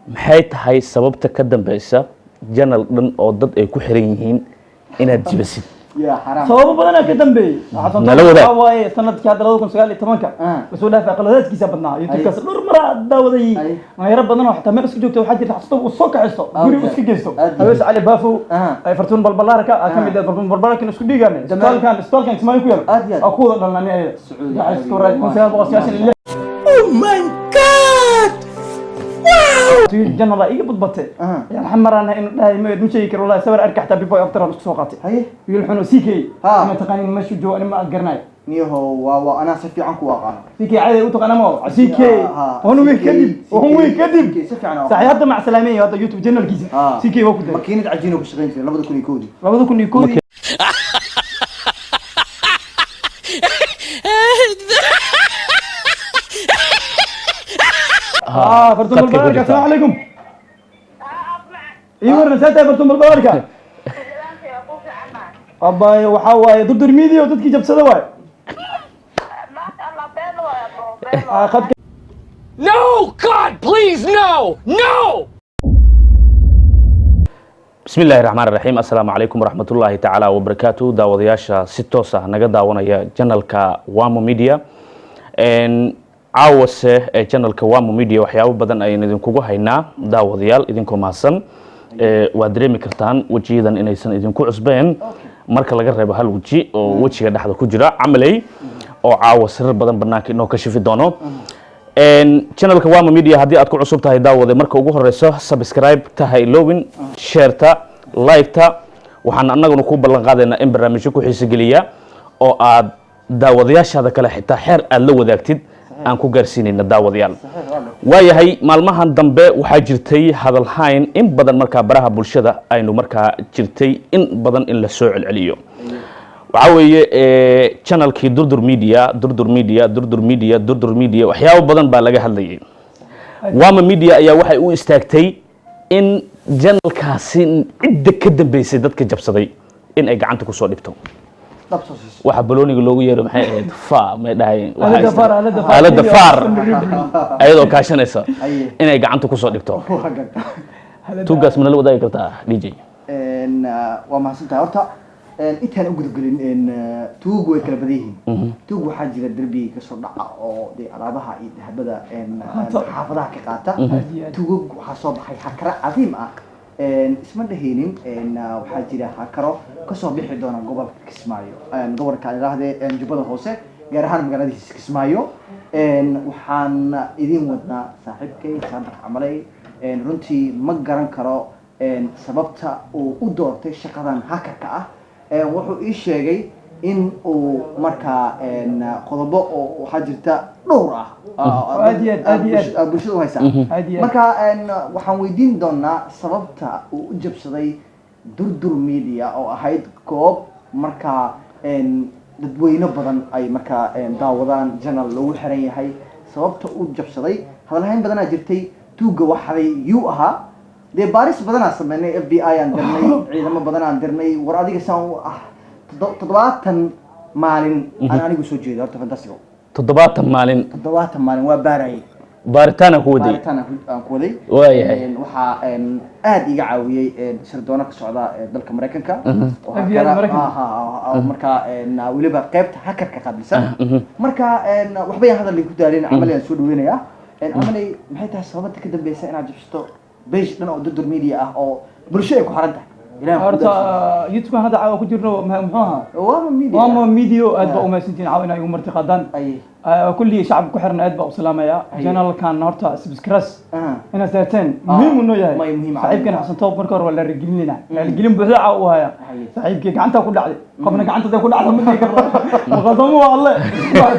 Maxay tahay sababta ka dambeysa channel dhan oo dad ay ku xiran yihiin inaad jibasid? Yaa xaraam. Sababo badanaa ka dambeeyey. Xasan Nala wadaag. Waxaa waaye sanadkii hadda 2019-ka lasoo dhaafay, qaladaadkiisa badnaa YouTube-kaas dhowr maraa daawaday. Dhalinyaro badan oo xataa meel isku joogta waxaa jirta Xasan uu soo kaxisto, guri uu iska geysto. Hawees Cali Baafow ay Fartuun Balbalaarka aa ka mid ah. Fartuun Balbalaarkan isku dhiigaane isbitaalkan Kismaayo ku yaal Aad iyo aad. Aa ku wada dhalnay ayada. Sacuudi Waxay isku Carabiya, raay 1996. Oh my God! Channel iga badbatay. Yaan xamaraana inuu dhahay ma sheegi karo wallahi. Sawir arka xataa, before after aan isku soo qaatay. Wiil xun oo CK ma taqaanin meeshu joogo, ani ma garanayo. Niyahow, waa anaa si fiican ku aqaano. CK caadi u taqaana ma CK? One week kadib, one week kadib. CK si fiican u saxi hadda mac salaameeyo hadda YouTube channelkiisa. CK waa ku daray. Makiinad cajiin oo ku shaqayn jiray 2001-dii. 2001-dii. Fartuun Khadka ku Balbalaarka. jirtaa. Asalaamu calaykum. Ii waran, saa tahay Fartuun Balbalaarka? Abaaye, waxaa waaye Durdur Media oo dadkii jabsada waay. Khadka. No! God, please, no! No! Bismi illaahi raxmaan raxiim. Assalaamu calaykum waraxmatullaahi tacaala wabarakaatu. Daawadayaasha si toos ah naga daawanaya channelka Wamo Media, caawase ee channelka Wamo Media waxyaabo badan ayaan idinkugu haynaa. Daawadayaal, idinkoo mahadsan, waad dareemi kartaan wejiyadan inaysan idinku cusbeen, marka laga reebo hal weji oo wejiga dhexda ku jira, Camaley, oo caawa sirar badan banaanka inoo ka shifi doono. Channelka Wama Media haddii aad ku cusub tahay, daawade, marka ugu horeyso subscribe ta ha iloowin, shareta, like-ta. Waxaan annaguna ku ballan qaadaynaa in barnaamijyo ku xiiso geliya oo aad daawadayaashaada kale xitaa xeer aad la wadaagtid aan ku gaarsiinayna. Daawadayaal, waayahay, maalmahan dambe waxaa jirtay hadalhayn in badan markaa baraha bulshada aynu markaa jirtay in badan in la soo celceliyo. Waxaa weeye channelkii Durdur Media, Durdur Media, Durdur Media, Durdur Media, waxyaabo badan baa laga hadlayay. Wama Media ayaa waxay u istaagtay in channelkaasi cidda ka dambeysay dadka jabsaday in ay gacanta kusoo dhigto. Dhab soo siiso. Waxa balooniga loogu yeero maxay ahayd? Fa may dhahayn? Aalada VAR, aalada VAR. Aalada VAR ayadoo kaashanaysa inay gacanta kusoo dhigto Waa garta. tuugaas. Mana la wadaagi kartaa, DJ? Waa mahadsantahay. Horta intaan u gudubgelin, tuug way kala badan yihiin. Tuug waxaa jira derbiga kasoo dhaca oo dee alaabaha iyo dahabada xaafadaha ka qaata. Aad iyo aad. Tuugag waxaa soo baxay hakaro cadiim ah. Isma dhehaynin waxaa jira hakaro kasoo bixi doona gobolka Kismaayo, gobolka aan idhaahdee Jubbada Hoose, gaar ahaan magaaladiisa Kismaayo. Waxaan idin wadnaa saaxiibkay Saadax Camaley. Runtii ma garan karo sababta uu u doortay shaqadan hackerka ah. Wuxuu ii sheegay in uu markaa qodobo oo waxaa jirta dhowr ah Aad iyo aad, aad iyo aad. Bulshada u haysaa. Aad iyo aad. Marka waxaan weydiin doonaa sababta uu u jabsaday Durdur Media oo ahayd goob markaa dadweyne badan ay markaa daawadaan, channel loogu xiran yahay, sababta uu jabsaday. Hadalhayn badanaa jirtay, tuugga waxaday yuu ahaa. Dee baaris badanaa sameynay, FBI aan dirnay, ciidamo badan aan dirnay. War adiga saan u ah 70 maalin aan anigu soo jeeday horta, fantastico. 70 maalin? 70 maalin waa baarayay. Baaritaana ku waday. Baaritaan aan ku waday. Waayahay. Waxaa aad iga caawiyey sirdoona ka socda dalka Maraykanka oo FBI Maraykanka. Ha, marka weliba qaybta hackerka qaabilsan. Marka waxba yaan hadal ku daalin, Camaley aan soo dhaweynayaa. Camaley, maxay tahay sababta ka dambeysa inaad jabsato page dhan oo Durdur Media ah oo bulsho ay ku xiran tahay? Ilaah ku Horta gaarsiiyo. YouTube-kan hadda caawa ku jirno muxuu ahaa? Wama Media. Wama Media, aad baa umahadsantihiin caawa inay igu marti qaadaan. Kulli shacabka ku xiran aad baa u salaamaya. Channelkan horta subscribe inaad saarteen muhiim uu noo yahay. May muhiim. Saaxiibkan Xasan Toob marka hore waa la raaligelinayna, raaligelin buuxda caawa u haya. Saaxiibkii gacanta ku dhacday, qofna gacanta ku dhacda ma dhihi karno, maqaldamo waa alle aad iyo aad,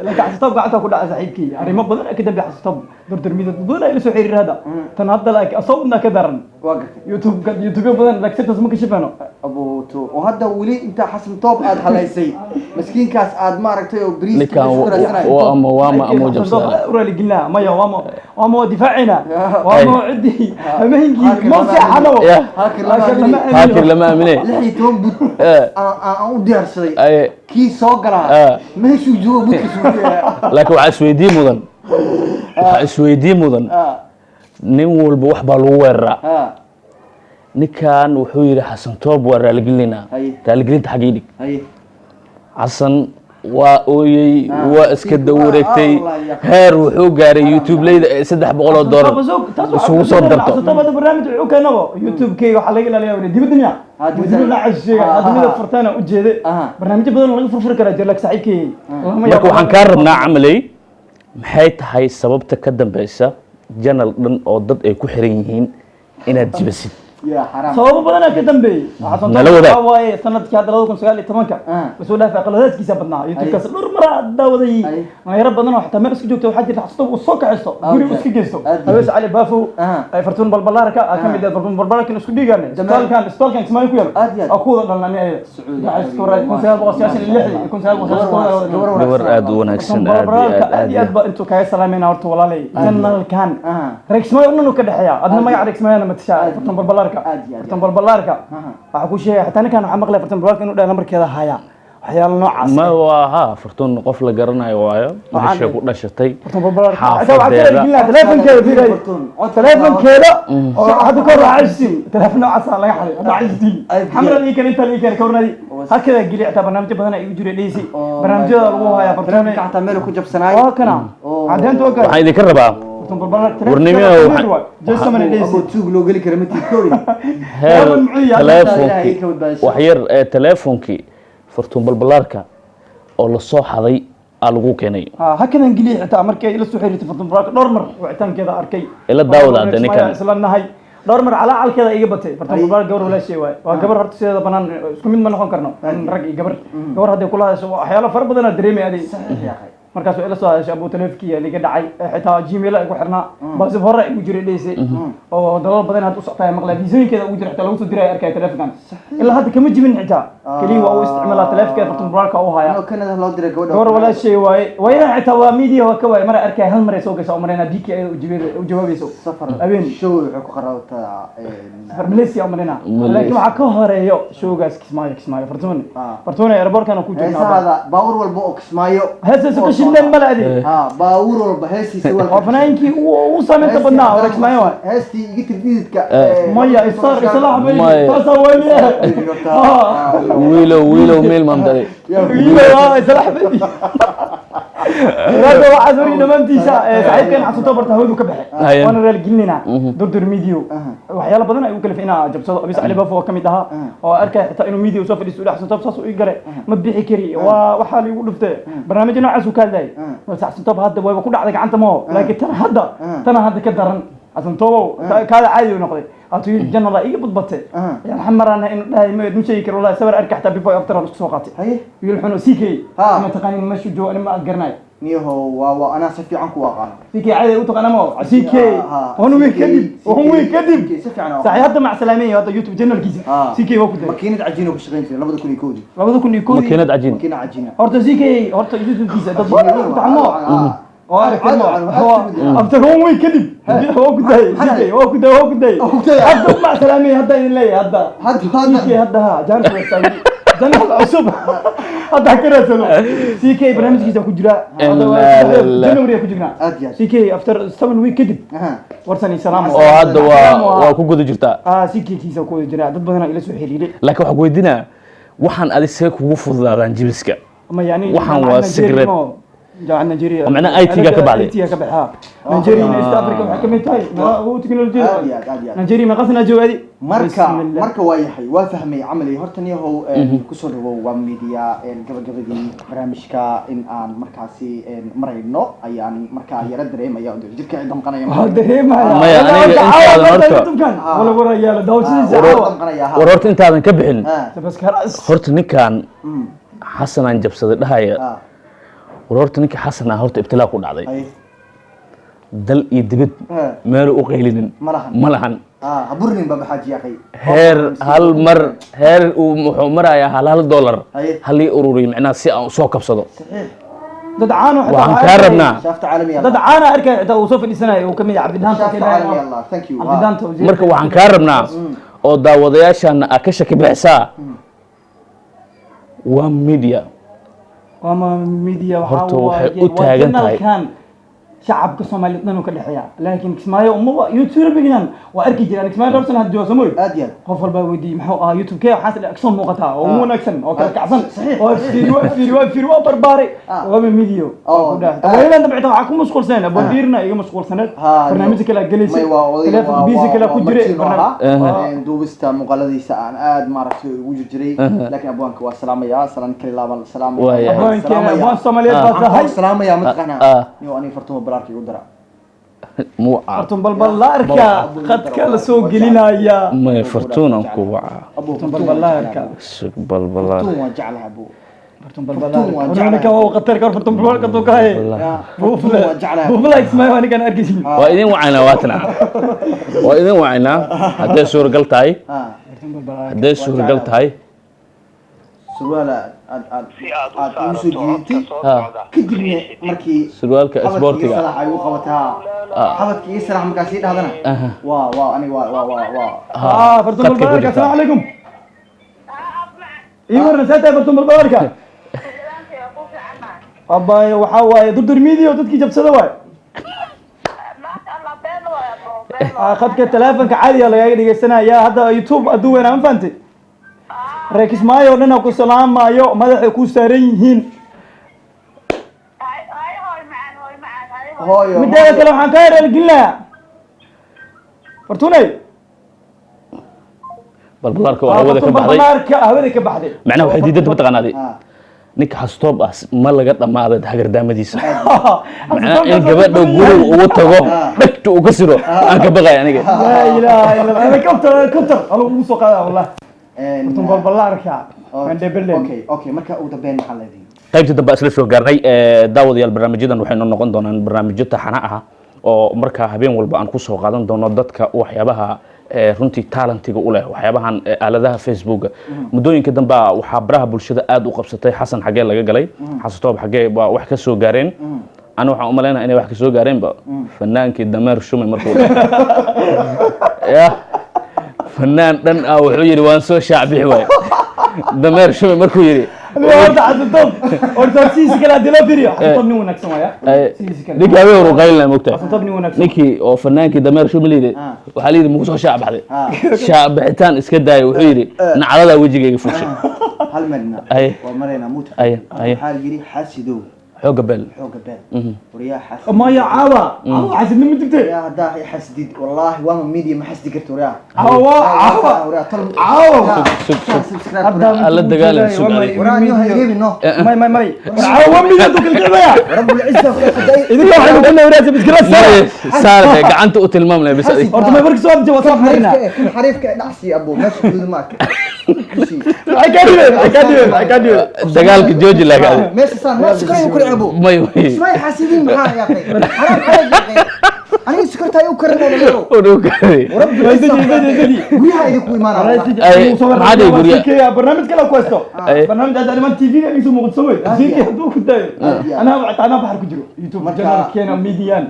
laakiin Xasan Toob gacanta ku dhacday saaxiibkii. Arrimo badan ayaa ka dambeeya Xasan Toob Durdur Media, dad badan ay la soo xiriir hadda tan hadda, laakiin asaguna ka daran. Waa gartay. YouTube YouTube badan, laakiin sirtaas ma kashifano. Abuuto oo hadda weli intaa Xasan Toob aad halaysay, maskiinkaas aad maaragtay oo bariis Ninkan waa ama waama ama uu jabsadaa. Raaligelinaa maya, waama waa difaacina, waama ciddii hameenkii ma seexano. Hacker Hacker lama lama aamine. Hacker lama aamine. 16 bud aan u diyaarsaday. Kii soo galaa meeshuu joogo budka suufiya. Laakiin waxaa isweydiin mudan. Nin walba wax baa lagu weeraraa. Ninkan wuxuu yidhi, Xasan Toob waa raaligelinaa. Raaligelinta xaggii dhig. Xasan waa ooyey, waa iska dawareegtay. Heer wuxuu gaaray YouTube-leyda ee $300 isugu soo darto. Xasan barnaamij wuxuu keenabo YouTube-kayga waxaa laga ilaaliyaa weli dibadda miya. Ah, dibadda. Dibadda la sheegay hadda mida furtaana u jeeday. Barnaamijyo badan oo laga furfuri karaa jira, laakiin saaxiibkay lama Marka waxaan kaa rabnaa, camaley, maxay tahay sababta ka dambeysa channel dhan oo dad ay ku xiran yihiin inaad jibasid? Ya xaraam. Sababo badanaa ka dambeeyey. Xasan Nala wadaag. Waxaa waaye sanadkii hadda 2019-ka lasoo dhaafay qaladaadkiisa badnaa YouTube-kaas dhowr maraa daawaday. Dhalinyaro badan oo xitaa meel isku joogta waxaa jirta Xasan uu soo kaxisto, guri uu iska geysto. Hawees Cali Baafow, ay Fartuun Balbalaarka ka mid ah, Fartuun Balbalaarkan isku dhiigaan isbitaalkan Kismaayo ku yaal. Aad iyo aad. Aa ku wada dhalnay ayada. Sacuudi Waxay isku raay 1996-dii, 1990. Gabar aada u wanaagsan, aad iyo aad, aad aad iyo aad ba intuu kaga salaamayna horta walaalay channelkan reer Kismaayo dhan uu ka dhexeeya. Adna magaca reer Kismaayo matashaa, Fartuun Balbalaarka. Aad iyo aad. Fartuun Balbalaarka waxaa ku sheegaya xitaa ninkan waxaa maqlaya Fartuun Balbalaarka inuu dhahay lambarkeeda haya, waxyaalo noocaas. Ma waa ha, Fartuun qof la garanayo waayo, meesha ku dhashatay, Fartuun Balbalaarka xitaa waxaa ka xaafadeeda. raaligelinaya telefonkeeda, fiiray. Fartuun, codka. Telefonkeeda oo hadda ka hor waxaa cajistiin telefoon noocaas laga xaday, hadda cajistiin. Aad iyo Xamrad ii kale inta ii kale ka warnadi halkeeda geli, xitaa barnaamijyo badan ay igu jiray dheysi, barnaamijyada lagu hayaa Fartuun. Barnaamijka xataa meel ku jabsanaay. Waa kana caddeynta, waa kana. Waxaan idinka rabaa Fartuun Balbalaarka Warnimo. Abo tuug loo geli kara ma tiid. Heer Telefoon muxuu yahay? teleefonkii Ilaahay ka badbaadisay. wax yar ee teleefonkii Fartuun Balbalaarka oo lasoo xaday aa lagu keenay. Hakadan geliya xitaa markay ila soo xiriirtay Fartuun Balbalaarka dhowr mar wicitaankeeda arkay. Ila daawada hadda ninkan. Isla nahay dhowr mar calaacalkeeda iga batay. Fartuun Balbalaarka gabar walaashay waay, waa gabar horta sideeda banaan isku mid ma noqon karno in rag iyo gabar. Gabar hadday kula hadasho waxyaalo fara badanaa dareemay aday. Saxiix yaa akhay. Markaas waa ila soo hadashay, abuu taleefkiya liga dhacay, xitaa Gmail igu xirnaa balse hore igu jiray dheysay oo dalal badan hadda u soctaa maqlaa, viisooyinkeeda ugu jira xitaa lagu soo diray arkaya. Taleefonkan ilaa hadda kama jibin, xitaa keliya waa uu isticmaalaa taleefonkeeda Fartuun Balbalaarka u haya. Inuu Canada loo diray gabadha. Gabar walaashay waaye, waayadan xitaa waa media waa ka waaye mara arkaya hal mar ay soo gashaa oo marayna DK ayada u jawaabayso. Safar. Habeen. Show wuxuu ku qaraabataa. Safar Malaysia u marayna. Malaysia. Laakiin waxaa ka horeeyo showgaas Kismaayo, Kismaayo Fartuun. Fartuun airportkana ku jirnaa. Heesahaada baawur walba oo Kismaayo Heesaysa ka shidneen male adi. Ha, baawur walba heestiisa. Waa fanaankii ugu saameynta badnaa oo Kismaayo waay. Heestii iga tirdiidka. Maya isar isla Maya. taasaa waliye. Wiilow, wiilow, meel maamdaday. Isla xabeebi raada waxaas wari dhammaantiisa. Saaxiibkeen Xasan barta hawadu ka baxay. Waana raaligelinayna Durdur Media waxyaalo badan ay u kalifay inaa jabsado. Abis Cali Bafo oo kamid ahaa oo arkay xitaa inuu media soo fadhiisto Xasan Top saas uu ii galay, ma bixi kari, waa waxaa liigu dhuftay barnaamijyo noocaas uu ka hadlayay. Balse Xasan Top hadda wayba ku dhacday gacanta maho, laakiin tan hadda, tana hadda ka daran. Xasan Tobow kaada caadi uu noqday hatuu yidhi janala iga badbatay. Yani xamarana inuu dhahay ma sheegi karo wallahi. Sawir arka xitaa before after aan isku soo qaatay. Wiil xun oo CK ma taqaanin meeshu joogo, ani ma aad garanayo. Niyaho, waa anaa si fiican ku aqaano. CK caadi u taqaana ma CK? One week kadib, one week kadib. Si fiican u saxi hadda mac salaameey hadda YouTube channelkiisa CK waa ku daray. Makiinad cajiin oo ku shaqayn jiray 2001-dii. 2001-dii. Makiinad cajiin. Makiinad cajiina. Horta CK horta YouTube-kiisa dad badan u taqaano oo aragtay ma after one week kadib waa ku dahay CK, waa ku dahay, waa ku dahay. Waa ku dahay. Hadda mac salaameey hadda idin leeyahay hadda. Hadda. CK hadda ha jaanis waa janal cusub hadda ha ka raadsado CK barnaamijkiisa ku jira hadda waa Inna lillahi. January ku jirnaa. Aad iyo aad. CK after 7 week kadib warsan iyo salaam. Oo hadda waa ku guda jirtaa. Ah, CK kiisa ku wada jira, dad badan ila soo xiriiray. Laakiin waxaan ku weydiinaa, waxaan adi see kugu fududaadaan jibiska? Ama yani Waxaan waa secret. Jaamacad Nigeria. Oo macnaha IT ga ka baxday. IT ga ka baxay. Nigeria East Africa waxay kamid tahay meelaha ugu teknolojiyada. Aad iyo aad, aad iyo aad. Nigeria meeqa sana joogaadi? Marka marka waa yahay, waa fahmay camali. Horta niyahow, kusoo dhawow waa media. Gabagabadii barnaamijka in aan markaasi marayno ayaan markaa yara dareemaya oo jirka ay damqanaya. Waa dareemaya. Maya, aniga intaadan horta- Wala warayaala daawashadiisa War- caawa. Damqanaya, ha. War horta intaadan ka bixin, Tabaskaras. horta ninkan Xasanaan jabsaday dhahaya, war horta ninka Xasan ah horta ibtilaa ku dhacday. Dal iyo dibad meelu u qaylinin Ma lahan. Ma lahan. Ha burnin ba maxaa jiyaaqay. Heer hal mar heer uu wuxuu marayaa hal hal dollar halii ururiyo macnaha si aan usoo kabsado. Saxiix. Dad caan oo xitaa Waxaan waxaa kaa arkay- rabnaa Shaafta caalamiya. Dad caan ah arkay xitaa uu soo fadhiisanayo uu kamid yahay Cabdidaanta. Shaafta caalamiya Allah, thank you. Cabdidaanta Marka waxaan kaa rabnaa oo daawadayaashaana aa ka shaki bixisaa waa media. Ama media waxaa Horta waxay waaye u taagan tahay. waa channelkan. Shacabka Soomaaliyeed dhan uu ka dhexeeya, laakiin Kismaayo umaba YouTubegan waa arki jiraan. Kismaayo dhowr sano hadda jooga samooy. Aad iyo aad. Qof walba weydiiyey muxuu ahaa YouTube-kee, waxaas kasoo muuqataa oo ugu wanaagsan oo kala kacsan. Saxiix. Waa fiiri, waa fiiri, waa fiiri, waa barbaaray. Waba midiyo. Waayadan dabcita waxaa ku mashquulsaneen abondiirna iga mashquulsaneed, barnaamijyo kale gelaysay, May waa oday telefoon busy kale ku jiray. martiinu ahaa. Duubista muuqaaladiisa aan aad maaragtay ugu jirjiray, laakiin abwaanka waa salaamaya, salaan kali laaban salaamaya. Waayahay. Abwaankeena, abwaan Soomaaliyeed baa Waxaan tahay. kaloo salaamaya mataqaanaa niyo aniga Fartuma Balaarka igu dara. Muwaca. Fartun Balbalaarka khadka la soo gelinaya. May Fartuunan ku wacaa. Abu. Fartun Balbalaarka. Sug, Balbalaar. Fartuun waan jeclahay, abu. Fartun Fartun waan Balbalaarka jeclahay. ninkan waa khatar kar, Fartun Balbalaarka tuu ka haye. Fartuun waan jeclahay. Buufla Ismaayo anigan arkaysin. Waa idin wacaynaa, waatana waa idin wacaynaa hadday suuragal tahay. Fartun Balbalaarka. Hadday suuragal tahay. Surwaal aad aad aad igu soo jiidatay, kadibna markii Surwaalka xabadka iyo isboortiga. Salax ay ugu qabataa xabadka iyo salax markaas ii dhahdana waa aniga waa. Fartun Khadka ku Balbalaarka. jirta. Asalaamu calaykum, ii warran, see tahay Fartun Balbalaarka? Abaayo, waxaa waaye Durdur Media oo dadkii jabsada waay. Khadka telefonka caadiga lagaaga dhegeysanaya hadda YouTube hadduu weynaa, ma fahantay? Reer Kismaayo oo dhan aa ku salaamayo, madaxay ku saaran yihiin. Hooyo. Mideeda kale waxaan kaa raaligelinayaa, Fartuney. Balbalaarka waa hawada ka Fartun baxday. Balbalaarka hawada ka baxday. Macnaha waxay diidanta mataqaanaadi ninka xastoob ah ma laga dhammaaday hagardaamadiisa, macnaha in gabadha guriga ugu tago dhegta uu ka siro aan ka baqay aniga. Laa ilaaha illa Allah, helicopter, helicopter alo ugu soo qaadaa wallah, Fartun Balbalaarka mandebelen. Okay, marka ugu dambeyn maxaa leedihin? Qaybtii dambe isla soo gaarnay. Daawadayaal, barnaamijyadan waxay noo noqon doonaan barnaamijyo taxana ah oo markaa habeen walba aan kusoo qaadan doono dadka waxyaabaha runtii talentiga u leh waxyaabahan aaladaha Facebooka. Muddooyinka dambe waxaa baraha bulshada aad u qabsatay Xasan xagee laga galay, Xasatoob xagee baa wax ka soo gaareen. Ani waxaan u malaynaya inay wax ka soo gaareenba fanaankii dameer shumay markuu dhacay. Ya fanaan dhan ah wuxuu yidhi waan soo shaacbixi waay dameer shumay markuu yidhi. Horta Xasatoob, horta sidiisa kale haddii loo fiiriyo, Xasatoob nin wanaagsan waaya sidiisa kale. Ninkii habeen horu qaylina mogtahay. Xasatoob nin wanaagsan. Ninkii oo fanaankii dameer shumay layidhi, waxaa layidhi muku soo shaac baxday, shaac bixitaan iska daaya, wuxuu yidhi nacladaa wejigayga fuushay. Hal meelna waa maraynaa muuta. Aye. Waxaa la yidhi xasidow Xooga beel. Xooga beel, waryaa xasid. Maya, caawa caawa xasidnimo jirte. Waryaa, haddaa xasidid wallaahi waama media ma xasidi karti waryaa. Caawa caawa. Waryaa tol. Caawa. Sug, sug. Subscribe. Alla dagaalan, sug adiga. Waryaa niyo hayreebin no. May caawa waa media duu kala kicbaya. رب العزة خداي. Idinka waxay ku leeyahay biskila sare. Saar gacanta u tilmaam leh bis adiga. Horta may markii soo afjay waa soo xarinaa. كن حريفك دحسي ابو ماشي حدود ماك. Maxay kaa dhibeen? Maxay kaa dhibeen? Dagaalka jooji laaga adiga. ماشي صار ما سكر يكل ابو. May may. اسمعي حاسدين معاه يا اخي، حرام عليك يا اخي، انا سكرت هاي وكرر ولا Udhowkaaday. ورب Isdeji, isdeji, isdeji. guryaha idinku imaanaa. Maxaa dhihi guryaha? Barnaamij kale ku haysto, barnaamij hadda niman TV ga isu muuqdo wey tafsiirkii hadduu ku daayo anaa baxar ku jiro YouTube channel keena median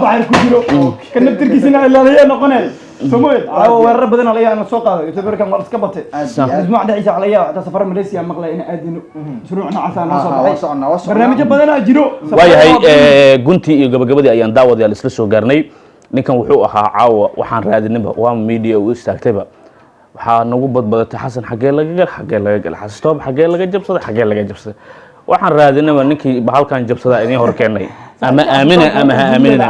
baxar ku jiro kan naftirkiisina ilaaliya noqoneen Samuel caawa weerar badan laga yaabaa soo qaado YouTuberkan waa iska batay. Isbuuc dhexdiisa waxaa laga yaabaa xataa safar Malaysia maqlay in aadino mashruuc noocaas ah noo soo waa baxay. soconnaa, waa soconnaa. Barnaamijyo badanaa jiro. Waayahay, guntii iyo gabagabadii ayaan daawadayaal isla soo gaarnay. Ninkan wuxuu ahaa caawa waxaan raadinaba waa media uu istaagtayba waxaa nagu badbadatay Xasan xaggee laga gal, xaggee laga gal, Xasatoob xaggee laga jabsaday, xaggee laga jabsaday. Waxaan raadinaba ninkii bahalkan jabsadaa idiin hor keennay, ama aamina ama ha aaminina,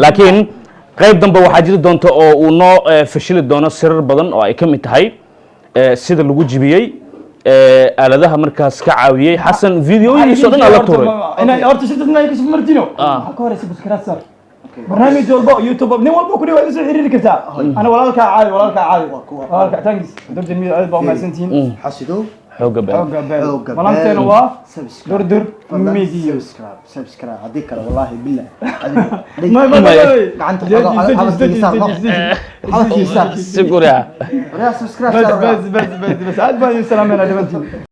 laakiin qayb dambe waxaa jiri doonta oo uu noo fashili doono sirar badan oo ay ka mid tahay sida lagu jibiyey aaladaha markaas ka caawiyey Xasan videoyihiisa o dhan ala tuuray. Inay horta shirkadna ay kasoo martino waxaa ka horeysa buskaraad sar barnaamij walba YouTube nin walba ku dhiwa soo xiriiri kartaa. Ana walaalkaa caawi, walaalkaa caawi, walaalka thanks Durdur Media, aad baa umahadsantihiin. Xasidow. Xooga beel. Xooga beel. Xooga. Malanteena waa Subscribe. Durdur Fadlan Media. Subscribe, subscribe, haddii kale wallaahi billah. May. Gacanta Deji, deji, deji, deji. Xabadkiisa. Si guriga. Waryaa, subscribe. بس بس بس بس بس، aad baan idin salaameynaa dhammaantiin.